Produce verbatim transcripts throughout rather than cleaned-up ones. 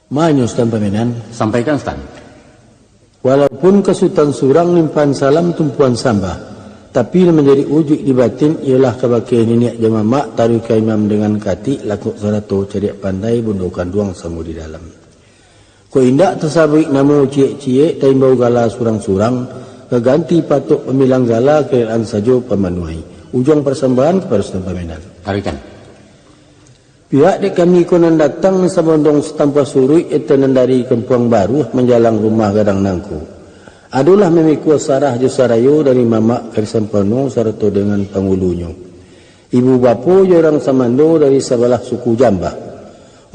Manyo Sutan pamenan. Sampaikan, Sutan. Walaupun ka Sutan surang limpahan salam tumpuan sambah, tapi nan manjadi ujuik di batin iyolah kabake niniak jo mamak, taruih ka imam dengan katik, lakok sarato cadiak pandai, bundo kanduang samo di dalam. Kok indak tasabuik namo ciek-ciek, taimbau gala surang-surang, ka ganti patok pamilang gala, karelaan sajo pamanuahi. Ujuang parsambahan kapado Sutan pamenan. Taruihkan. Pihak dek kami ko nan datang, nan sabondong satampuah suruik, eto nan dari Kampuang Baruah manjalang rumah gadang nangko. Adolah mamikua sarah jo sarayo dari mamak Kari Sampono sarato dengan pangulunyo. Ibu bapo jo urang samando dari sabalah suku Jambah.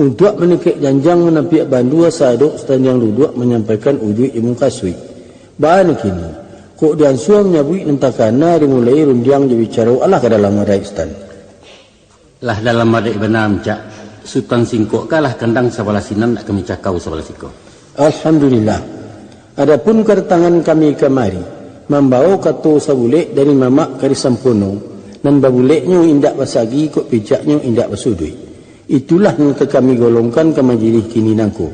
Untuak maningkek janjang manampiak bandua, sadok satandiang duduak manyampaikan ujuik jo mukasuik. Baa nan kini, kok diansua manyabuik nan takana dimulai rundiang jo bicaro, alah ka dalam adaik Sutan. Lah dalam adaik bana, Muncak. Sutan singkok ka lah kandang sabalah sinan, nak kami cakau sabalah siko. Alhamdulillah. Adapun kadatangan kami kamari, mambawo kato sabulek dari mamak Kari Sampono, nan babuleknyo indak basagi, kok picaknyo indak basuduik. Itulah nan ka kami golongkan ka majilih kini nangko.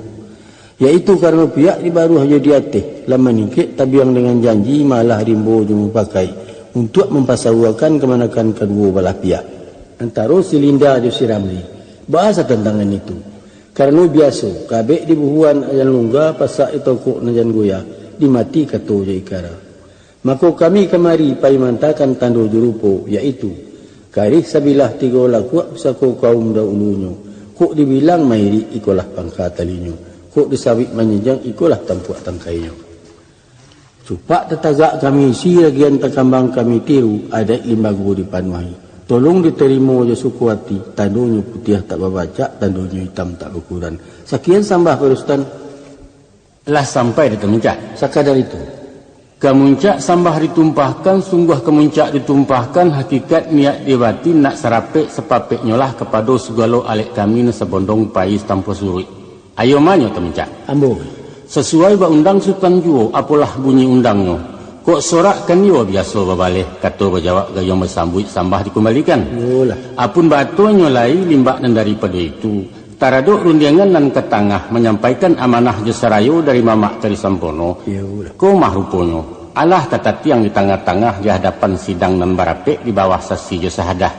Yaitu karano pihak di baruah jo di ateh lah maningkek tabiang dengan janji malah rimbo jo mupakaik untuak mampasawuakan kamanakan kaduo balah pihak, antaro si Linda jo si Ramli. Baa satantangan itu? Karano biaso, kabek dibuhuan nan jan lungga, pasak ditokok nan jan goyah, dimati kato jo ikara. Mako kami kamari pai maantakan tando jo rupo, yaitu, karih sabilah tigo lakuak pusako kaum dahulunyo, kok dibilang mairik ikolah pangka talinyo, kok disawik manjinjiang ikolah tampuak tangkainyo. Cupak tatagak kami isi, ragian takambang kami tiru, adaik limbago dipanuahi. Tolong ditarimo jo suko ati, tandonyo putiah tak babacak, tandonyo itam tak bakuran. Sakian sambah, Pak Rustan. Lah sampai di Tamuncak. Sakadar itu. Ka muncak sambah ditumpahkan, sungguah ka muncak ditumpahkan, hakikat niat di batin nak sarapek sapapeknyolah kapado sagalo alek kami nan sabondong pai satampuah suruik. Ayo manyo Tamuncak. Ambo. Sasuai ba undang Sutan juo, apolah bunyi undangnyo. Kok sorak kan iyo biaso babaleh, kato bajawab gayuang basambuik sambah dikumbalikan. Iyolah. Apun batonyo lai limbak nan daripado itu, taradok rundiangan nan ka tangah manyampaikan amanah jo sarayo dari mamak Kari Sampono. Iyolah. Ko mah ruponyo, alah tatatiang di tangah-tangah di hadapan sidang nan barapek di bawah sasi jo sahadah,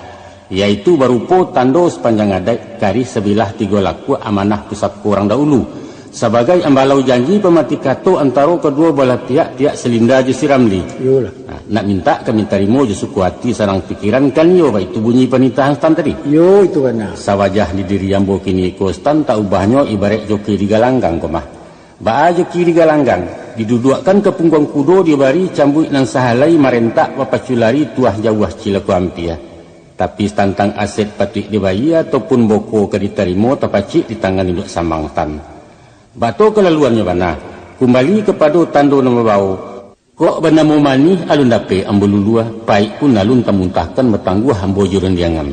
yaitu barupo tando sapanjang adaik, karih sabilah tigo lakuak amanah pusako urang dahulu, sabagai ambalau janji pamati kato antaro kaduo balah pihak, pihak si Linda jo si Ramli. Iyolah. Nah, nak mintak kami tarimo jo suko ati sarang pikiran, kan iyo baitu bunyi panitahan Sutan tadi? Iyo, itu bana. Sawajah di diri ambo kini ko Sutan, tak ubahnyo ibaraik joki di galanggang ko mah. Baa joki di galanggang, diduduakkan ka pungguang kudo, dibari cambuik nan sahalai, marentak bapacu lari, tuah jauah cilako ampia. Tapi satantang aset patuik dibayia, ataupun boko ka ditarimo, tapacik di tangan induak samang Sutan. Bato kalaluannyo bana, kumbali kapado tando nan babawo. Kok banamo manih alun dapek ambo lulua, paik pun alun tamuntahkan, batangguah ambo jo rundiangan.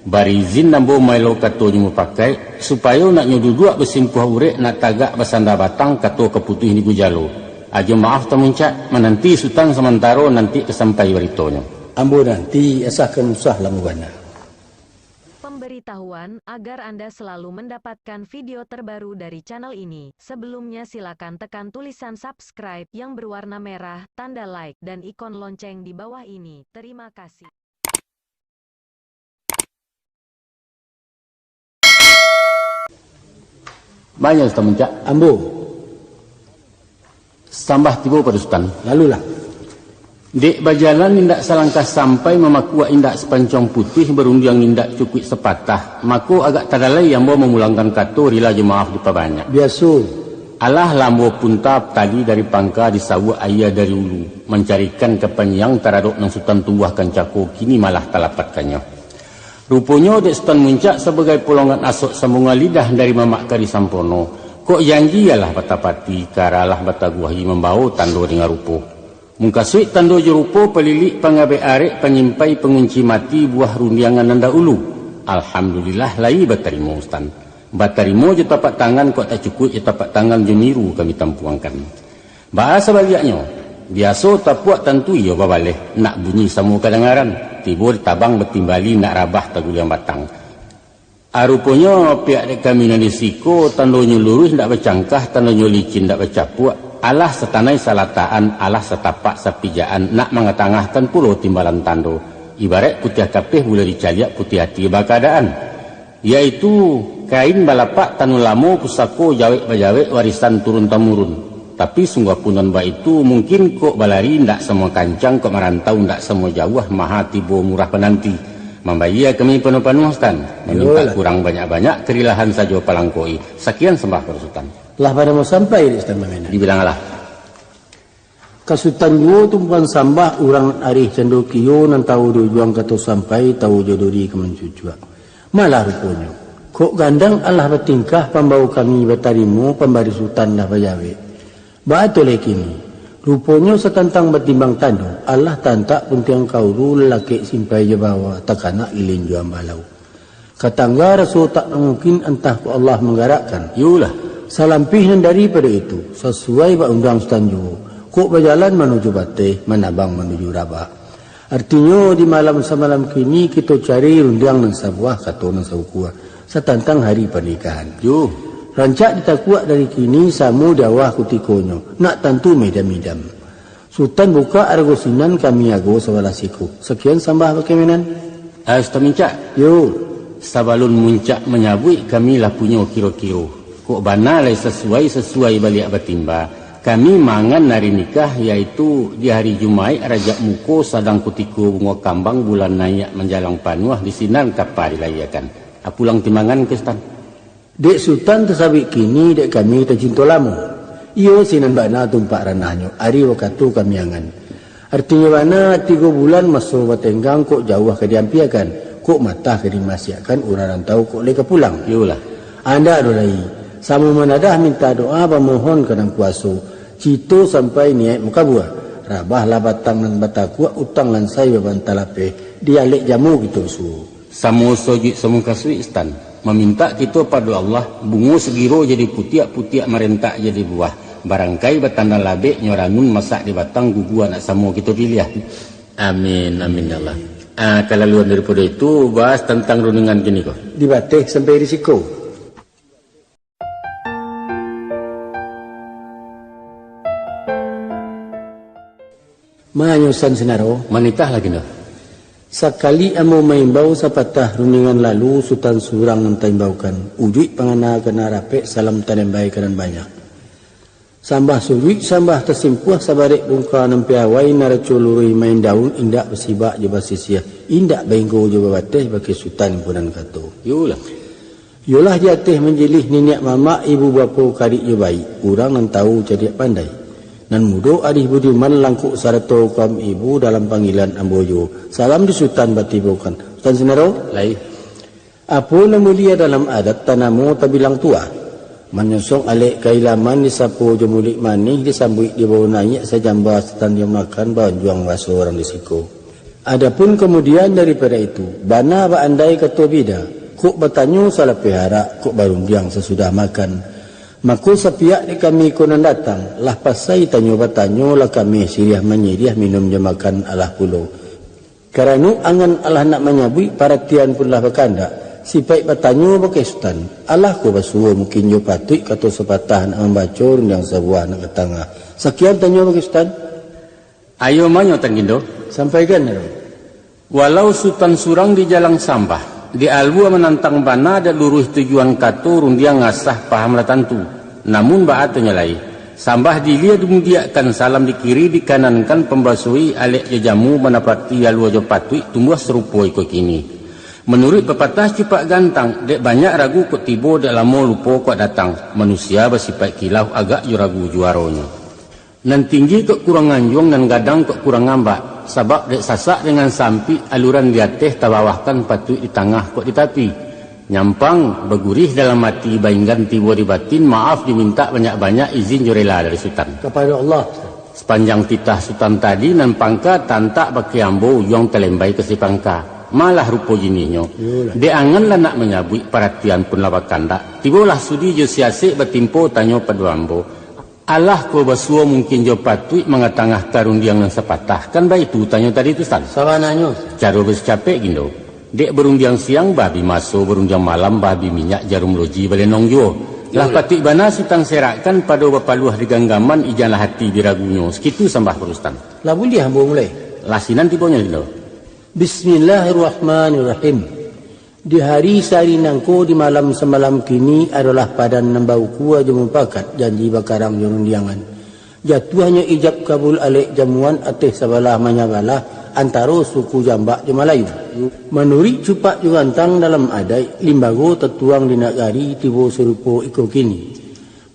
Bari izin ambo maelo kato jo mupakaik, supayo nak nyo duduak basimpuah urek, nak tagak basanda batang, kato ka putuih di gujalo. Ajo maaf Tamuncak, mananti Sutan samantaro, nanti ka sampai baritonyo. Ambo nanti, asa kan usah lamo bana. Pemberitahuan, agar Anda selalu mendapatkan video terbaru dari channel ini, sebelumnya silakan tekan tulisan subscribe yang berwarna merah, tanda like, dan ikon lonceng di bawah ini. Terima kasih. Banyak Sutan Muncak. Ambo. Sambah tibo pado Sutan. Lalulah. Dek bajalan indak salangkah sampai, mamakuak indak sapancuang putuih, barundiang indak cukuik sapatah, mako agak tadalai ambo mamulangkan kato, rila jo maaf dipabanyak. Biaso. Alah lah ambo punta tali dari pangka, disawuak aia dari ulu, mancarikan kapanyiang taradok nan Sutan tumbuahkan cako, kini malah talapatkannyo. Ruponyo dek Sutan Muncak sabagai polongan asok sambungan lidah dari mamak kari sampono, kok janji alah batapati, kara alah bataguahi, mambawo tando dengan rupo. Mukasuik tando jo rupo, palilik pangabek arek, panyimpai pangunci mati, buah rundiangan nan dahulu. Alhamdulillah, lai batarimo Sutan. Batarimo jo tapak tangan, kok tak cukuik jo tapak tangan jo niru kami tampuangkan. Baa sabaliaknyo, biaso tapuak tantu iyo babaleh, nak bunyi samo kadangaran, tibo di tabang batimbali, nak rabah taguliang batang. A, ruponyo pihak dek kami nan di siko, tandonyo luruih ndak bacangkah, tandonyo licin ndak bacapuak, alah satanai salatakan, alah satapak sapijaan, nak mangatangahkan pulo timbalan tando. Ibaraik putiah kapeh buliah dicaliak putiah ati bakaadaan, yaitu kain balapak tanuah lamo pusako jawek bajawek warisan turun tamurun. Tapi sungguah pun nan baitu, mungkin kok balari ndak samo kancang, kok marantau ndak samo jauah, maha tibo murah pananti. Mambayia kami panuah-panuah, Sutan. Mamintak Iyolah. kurang banyak-banyak, karilahan sajo palangkoi. Sakian sambah pado Sutan. Lah pado mau sampai di Sutan Mamenan. Dibilanglah. Ka Sutan juo tumpuan sambah, urang arih cando kio, nan tahu di ujuang kato sampai, tahu jo duri ka mancucuak. Malah ruponyo, kok gandang alah batingkah, pambao kami batarimo, pambari Sutan lah bajawek. Baa tu lai kini, ruponyo satantang batimbang tando, alah tantak puntiang kauru, lalakek simpai jo bawa, takanak lilin jo ambalau. Ka tangga raso tak mungkin, antah kok Allah manggarakkan. Iyolah. Salampih nan daripado itu, sasuai bak undiang Sutan juo, kok bajalan manuju Bateh, manabang manuju Rabak. Artinyo, di malam samalam kini, kito cari rundiang nan sabuah, kato nan saukua, satantang hari panikahan. Yo. Rancak ditakuak dari kini, samo di awah kutikonyo, nak tantu midam-midam. Sutan bukak arago sinan, kami ago sabalah siko. Sakian sambah bakeh Mamenan. Ah, Sutan Mincak. Yo. Sabalun Muncak manyabuik, kami lah punyo kiro-kiro. Kok bana lai sasuai-sasuai baliak batimba, kami mangan ari nikah, yaitu di hari Jumaik Rajab muko, sadang kutiko bungo kambang, bulan naiak manjalang panuah, di sinan kapa dilayiakan. Ah, pulang timbangan ka Sutan. Dek Sutan tasabuik kini, dek kami tacinto lamo. Iyo sinan bana tumpak ranahnyo, ari wakatu kami angan. Artinyo bana, tigo bulan maso batenggang, kok jauah ka diampiakan, kok matah ka dimasiakkan, urang rantau kok lai ka pulang. Iyolah. Andak doh lai, samo manadah minta doa, bamohon ka Nan Kuaso, cito sampai niaik makabua. Rabahlah batang nan batakuak, utang lansai babanta lapeh, di alek jamu kito suo. Samo sojuik samo kasuik, Sutan. Mamintak kito pado Allah, bungo sagiro jadi putiak, putiak marentak jadi buah. Barangkai batanda labek, nyo ranun masak di batang, gugua nak samo kito piliah. Amin, amin, ya Allah. Ah, kalaluan daripado itu, bahas tantang rundiangan kini ko. Di Bateh sampai di siko. Manyosan sinaro. Manitah lagi no. Sakali ambo maimbau sapatah rundiangan lalu, Sutan surang nan taimbaukan. Ujuik pangana ka nan rapek, salam talembai ka nan banyak. Sambah suruik, sambah tasimpuah, sabarek bungka nan piawai, naraco luruih main daun, indak basibak jo basisiah, indak bainggo jo babateh, bakeh Sutan punan kato. Yolah. Yolah di ateh manjilih niniak mamak, ibu bapo karik jo baik, urang nan tahu cadiak pandai. Nan mudo arih budiman, langkok sarato kaum ibu, dalam panggilan ambo juo. Salam di Sutan batibokan. Sutan Sinaro? Lai. Apo nan mulia dalam adat, tanamo tabilang tuah. Manyosong alek kailaman, disapo jo muluik manih, disambuik dibawa naiak, sajamba Sutan dimakan, baanjuang baso urang di siko. Adapun kamudian daripado itu, bana baandai kato bida, kok batanyo salapeh arak, kok barundiang sasudah makan. Mako sapiak dek kami ko nan datang, lah pasai tanyo batanyo, lah kameh siriah manyiriah, minum jo makan alah pulo. Karano angan alah nak manyabuik, paratian pun lah bakandak, sipaik batanyo bakeh Sutan, alah ko basuo mungkin jo patuik, kato sapatah nak mambaco, rundiang sabuah nak ka tangah. Sakian tanyo bakeh Sutan. Ayo manyo, Tan Gindo. Sampaikan, Aro. Walau Sutan surang di jalang sambah, di alua manantang bana, dek luruih tujuan kato, rundiang asah paham lah tantu. Namun baa tu nyo lai, sambah di ilia dimudiakkan, salam di kiri dikanankan, pambasoi alek jo jamu, manapati alua jo patuik, tumbuah sarupo iko kini. Manuruik papatah cupak gantang, dek banyak ragu kok tibo, dek lamo lupo kok datang. Manusia basipaik kilau, agak jo ragu juaronyo. Nan tinggi kok kurang anjuang, nan gadang kok kurang ambak, sabab dek sasak dengan sampik, aluran di ateh tabawahkan, patuik di tangah kok di tapi. Nyampang, bagurih dalam ati, bainggan tibo di batin, maaf dimintak banyak-banyak, izin jo rela dari Sutan. Kapado Allah. Sapanjang titah Sutan tadi, nan pangka tantak bakeh ambo, ujuang talembai ka si pangka. Malah rupo jinihnyo. Iyolah. Dek angan lah nak manyabuik, paratian pun lah bakandak. Tibolah sudi jo si asek, batimpo tanyo pado ambo. Alah ko basuo mungkin jo patuik, mangatangahkan rundiang nan sapatah. Kan baitu tanyo tadi tu, Sutan? Sabananyo. Caro basicapek, Gindo. Dek barundiang siang babi maso, barundiang malam babi minyak, jarum loji balenong juo. Lah patuik bana sitan serakkan, pado bapaluah di ganggaman, ijanlah ati biragunyo, sakitu sambah parustan. Lah buliah ambo mulai? Lah sinan tibonyo, Indo. Bismillahirrahmanirrahim. Di hari sahari nangko, di malam samalam kini, adolah padan nan baukua jo mupakat, janji bakarang jo rundiangan. Jatuahnyo ijab kabul alek jamuan, ateh sabalah manyabalah, antaro suku Jambak jo Malayu. Manuruik cupak jo gantang dalam adaik, limbago tatuang di nagari, tibo sarupo iko kini.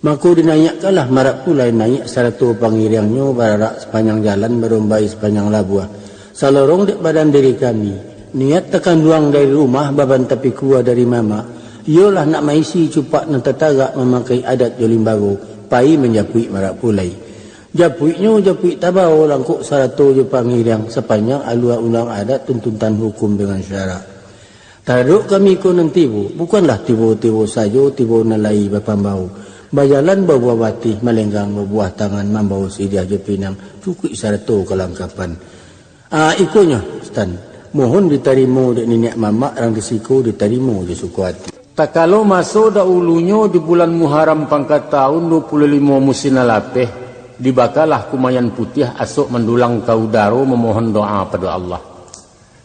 Mako dinaiakkanlah marak pulai, naiak sarato pangiriangnyo, bararak sapanjang jalan, barombai sapanjang labuah. Salorong dek badan diri kami, niat takanduang dari rumah, baban tapikua dari mamak, iyolah nak maisi cupak nan tatagak, mamakai adat jo limbago, pai manjapuik marak pulai. Japuiknyo japuik tabao, langkok sarato jo pangiriang, sapanjang alua undang adat, tuntutan hukum dengan syarak. Taradok kami ko nan tibo, bukanlah tibo-tibo sajo, tibo nan lai bapambao. Bajalan babuah batih, malenggang babuah tangan, mambao siriah jo pinang, cukuik sarato kalangkapan. Ah, ikonyo, Stan. Mohon ditarimo dek niniak mamak, rang di siko ditarimo jo suko ati. Takalo maso dahulunyo, di bulan Muharram pangka taun duo puluah limo musim nan lapeh, dibakalah kumayan putiah, asok mandulang ka udaro, mamohon doa pado Allah.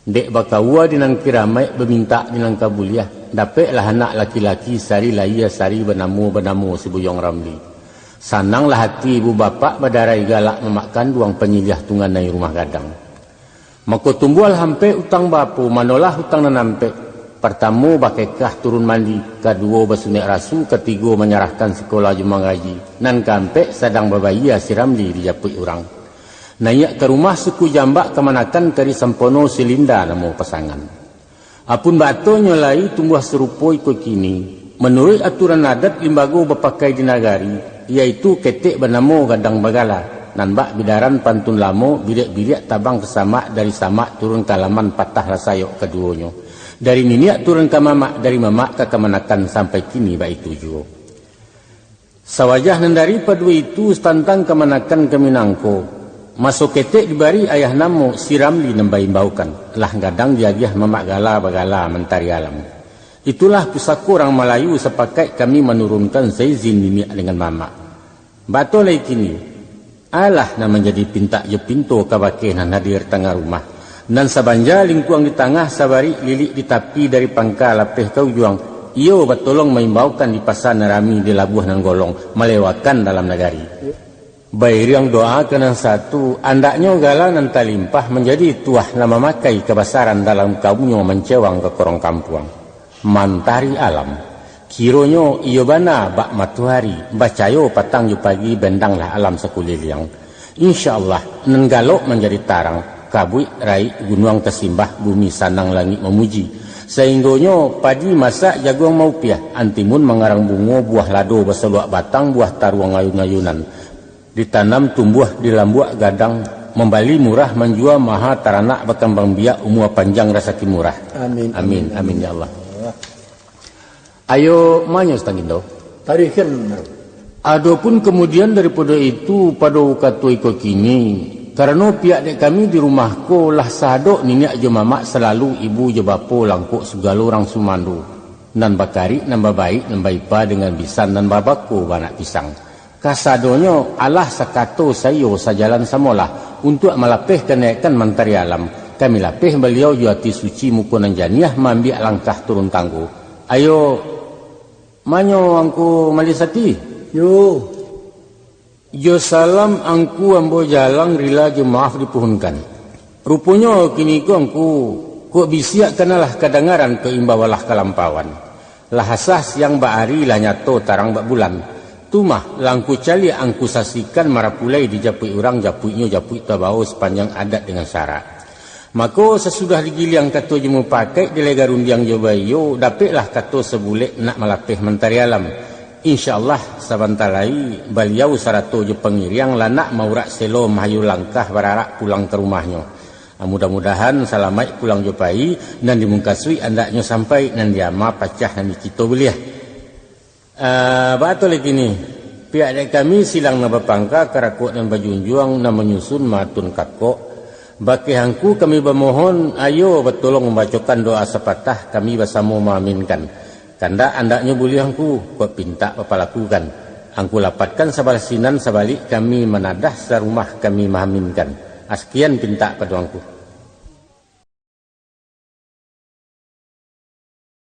Dek bakaua di nan kiramaik, bamintak di nan kabuliah, dapeklah anak laki-laki, sari lahia sari banamo, banamo si Buyuang Ramli. Sananglah ati ibu bapak, badarai galak mamak kanduang, panyiliah tunganai rumah gadang. Mako tumbuahlah ampek utang baapo, manolah utang nan ampek. Partamo bakekah turun mandi, kaduo basunek rasu, katigo manyarahkan sikola jo mangaji, nan kaampek sadang babayia si Ramli dijapuik urang. Naiak ka rumah suku Jambak, kamanakan kari sampono, si Linda namo pasangan. Apun baatonyo lai tumbuah sarupo iko kini, manuruik aturan adat limbago bapakai di nagari, yaitu ketek banamo gadang bagala, nan bak bidaran pantun lamo, biliak-biliak tabang ka samak, dari samak turun ka alaman, patahlah sayok kaduonyo. Dari niniak turun ka mamak, dari mamak ka kamanakan, sampai kini baitu juo. Sawajah nan daripado itu, satantang kamanakan kami nangko, maso ketek dibari ayah namo, si Ramli nan baimbaukan, lah gadang diagiah mamak gala bagala mantari alam. Itulah pusako urang Malayu, sapakaik kami manurunkan saizin niniak dengan mamak. Batua lai kini, alah nan manjadi pintak jo pinto kabake nan hadir tangah rumah. Nan sabanja lingkuang di tangah, sabarik lilik di tapi, dari pangka lapeh ka ujuang, iyo batolong maimbaukan di pasa nan rami, di labuah nan golong, malewakan dalam nagari. Bairiang doa ka nan satu, andaknyo gala nan talimpah manjadi tuah, nan mamakai kabasaran dalam kaumnyo, mancewang ka korong kampuang. Mantari alam. Kironyo iyo bana bak matoari, bacayo patang jo pagi, bendanglah alam sakuliliang. Insya Allah, nan galok manjadi tarang, kabuik raik gunuang tasimbah, bumi sanang langik mamuji. Sainggonyo padi masak jaguang maupiah, antimun mangarang bungo, buah lado basaluak batang, buah taruang ayun-ayunan. Ditanam tumbuah di lambuak gadang, mambali murah manjua maha, taranak bakambang biak, umua panjang rasaki murah. Amin. Amin, amin, ya Allah. Ayo, manyo Stan Gindo. Tarikan. Adopun kamudian daripado itu, pado kato iko kini, karano pihak dek kami di rumah ko lah sahadok niniak jo mamak, salalu ibu jo bapo, langkok sagalo urang sumando, nan bakarik, nan babaik, nan baipa dengan bisan, nan babako baanak pisang. Kasadonyo alah sakato saiyo, sajalan samolah, untuak malapeh kanaikan mantari alam. Kami lapeh baliau jo ati suci, muko nan janiah, maambiak langkah turun tanggo. Ayo, manyo Angku Malisati? Yo. Jo salam Angku ambo jalang, rila jo maaf dipuhunkan. Ruponyo kini ko Angku, kok bisiak kanalah kadangaran, kok imbau alah kalampauan. Lah asah siang bak ari, lah nyato tarang bak bulan. Tu mah, lah Angku caliak, Angku saksikan, marapulai dijapuik urang, japuiknyo japuik tabao, sapanjang adat dengan syarak. Mako, sasudah digiliang kato jo mupakaik, dilega rundiang jo baiyo, dapeklah kato sabulek nak malapeh mantari alam. Insya Allah, sabanta lai baliau sarato jo pangiriang lah nak maurak selo, mahayu langkah bararak pulang ka rumahnyo. Ah, mudah-mudahan salamaik pulang jo pai, nan dimukasuik andaknyo sampai, nan diama pacah, nan dikito buliah. Ah, baa tu lai kini? Pihak dek kami silang nan bapangka, karakok nan bajunjuang, nan manyusun maatun kakok. Bakeh angku kami bamohon, ayo batolong mambacokan doa sapatah kami basamo maaminkan. Kandak-andaknyo buliah angku, kok pintak papalakukan. Angku lapatkan sabalah sinan sabalik kami manadah sarumah kami maaminkan. Askian pintak pado angku.